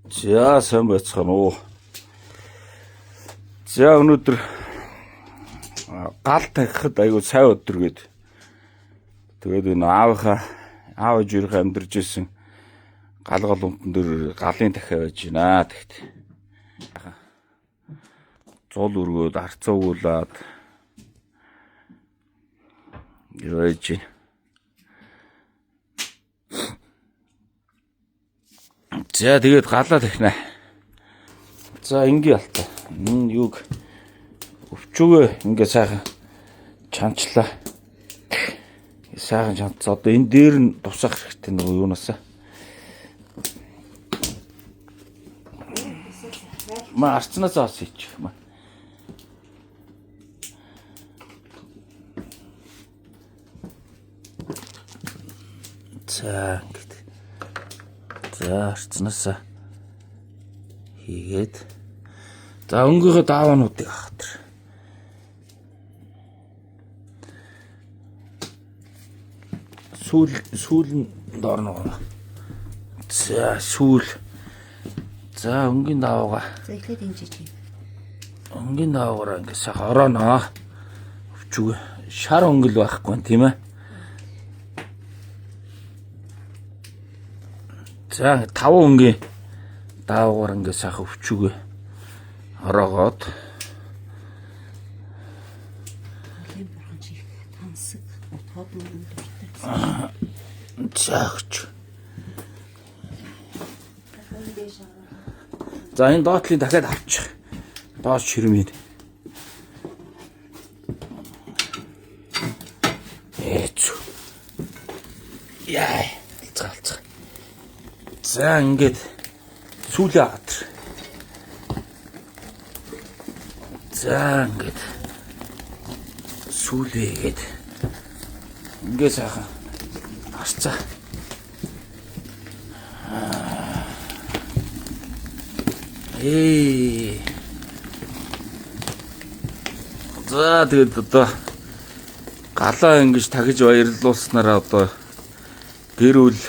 За сайн байцгаана уу. За өнөөдөр гал тахихад айгу сайн өдөр гээд. Тэгээд энэ аавынхаа аав ээжийнхээ амьдарч исэн гал гал умтан дээр галын дахиа байж байна. Тэгт. Зул өргөөд арцаа угуулад байж байна. За тэгээд галаа тахина. За ингээ алта. Энэ юг өвчөөгөө ингээ сайхан чанчлаа. Сайхан чанцсан. Одоо энэ дээр нь тусах хэрэгтэй нөгөө юунаас. Ма арцнаас аас хийчих. Ма. За ингээд. За арцнаас хийгээд. За өнгийнхөө дааваануудыг авах тэр. Сүүл нь доор нь. За сүүл. За өнгийн даавгаа. За эхлээд энэ жижиг. Өнгийн даавгаар ингэ сайхан орооно. Өвчүг шар өнгөл байхгүй тийм ээ. За ингэ таван өнгийн даавгаар ингэ сайхан өвчүг ороогоод Голын бурхан чи их тансаг утгад мөн дуртай. За өгч. За энэ доотлыг дахиад авчих. Доош ширмийн. Эцүү. Яа, алцгаа алцгаа. За ингээд сүүлээ аваад. За ингээд сүүлээ гээд ингээд сайхан арцаа. Эй. За тэгээд одоо галаа ингэж тагж баярлуулснараа одоо гэр бүл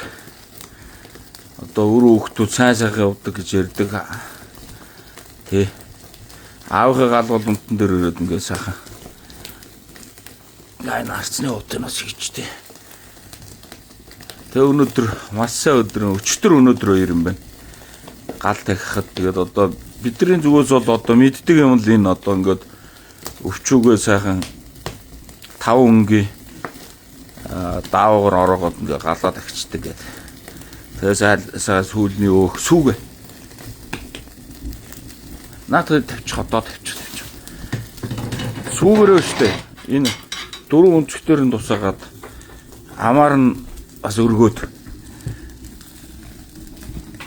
одоо үр хүүхдүүд сайн сайхан явдаг гэж ярьдаг. Тэ. Аавынхаа гал бол умтан дээр өрөөд ингээд сайхан. Энэ арцны утыг бас хийчтэй. Тэгээ өнөөдөр маш сайн өдөр, өчтөр өнөөдөр хоёр юм байна. Гал тахихад тэгээд одоо бидний зүгээс бол одоо мэддэг юм л энэ одоо ингээд өвчүүгээ сайхан таван өнгийн даавгаар ороогоод ингээд галаа тахичдаг гэдэг. Тэгээ сайн сүүлний өөх сүүгээ. Наадах тавьчих одоо тавьчих. Сүүгээрээ штэ. Энэ дөрвөн өнцгтэр нь тусаагаад амаар нь бас өргөөд.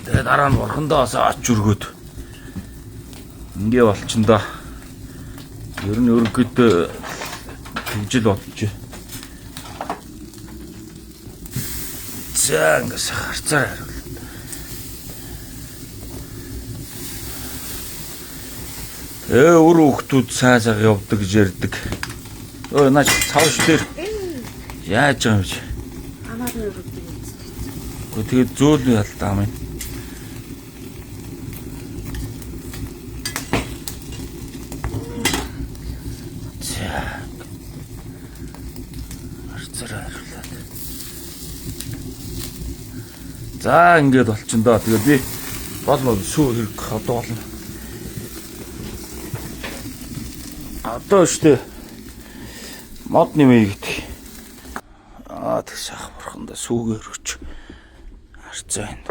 Тэгээ дараа нь бурхандаа бас ач өргөөд. Ингээ болчин доо. Ер нь өргөд тэгжил бодчих. За ингээ сахарцаар хариул. Үр хүүхдүүд сайн сайхан явдаг гэж ярьдаг. Өө наач цавш дээр яаж байгаа юм чи? Амаар нь өргөдөг юм. Гэхдээ тэгээд зөөлний ялтаа юм. За. Арцаар хариулаад. За ингээд болчин доо. Тэгээд би болно сүү хэрэг одоо болно. Одоо штэ мод нэмээ гэдэг. Аа тэг сах бурханда сүүгээр өч. Арцаа энд